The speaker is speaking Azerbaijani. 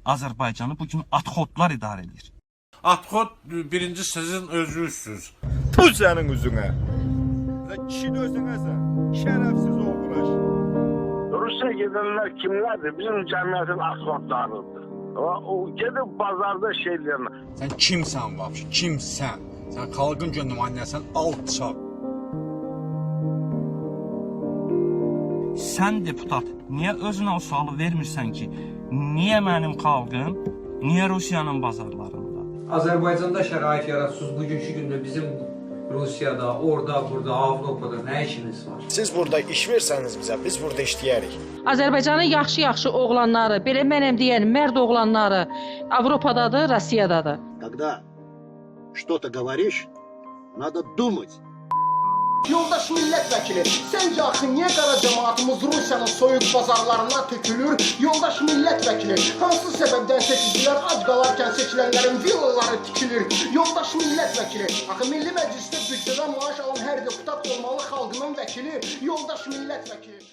Azərbaycanı bugün atxodlar idarə edir. Atxod birinci sizin özünüzsüz. Tu sənin üzünə. Sən kişi özünəsən. Şərəfsiz oğraş. Rusiya gedənlər kimlərdir? Bizim cəmiyyətin axmaqlarıdır. O gedib bazarda şey deyirlər. Sən kimsən vəbşi? Kimsən? Sən xalqın nümayəndəsən, alçaq. Sən deputat, niyə özünə o sualı vermirsən ki, niyə mənim xalqım, niyə Rusiyanın bazarlarında? Azərbaycanda şərait yaratsınız bugünkü gündə bizim Rusiyada, orada, burada, Avropada nə işimiz var? Siz burada iş versəniz bizə, biz burada işləyərik. Azərbaycanın yaxşı-yaxşı oğlanları, belə mənəm deyən mərd oğlanları Avropadadır, Rusiyadadır. Когда что-то говоришь, надо думать. Yoldaş millət vəkili, səncə axı niyə qara camaatımız Rusiyanın soyuq bazarlarına tökülür? Yoldaş millət vəkili, hansı səbəbdən seçicilər ac qalarkən seçilənlərin villaları tikilir? Yoldaş millət vəkili, axı Milli Məclisdə büdcədən maaş alan hər deputat olmalı xalqının vəkili. Yoldaş millət vəkili.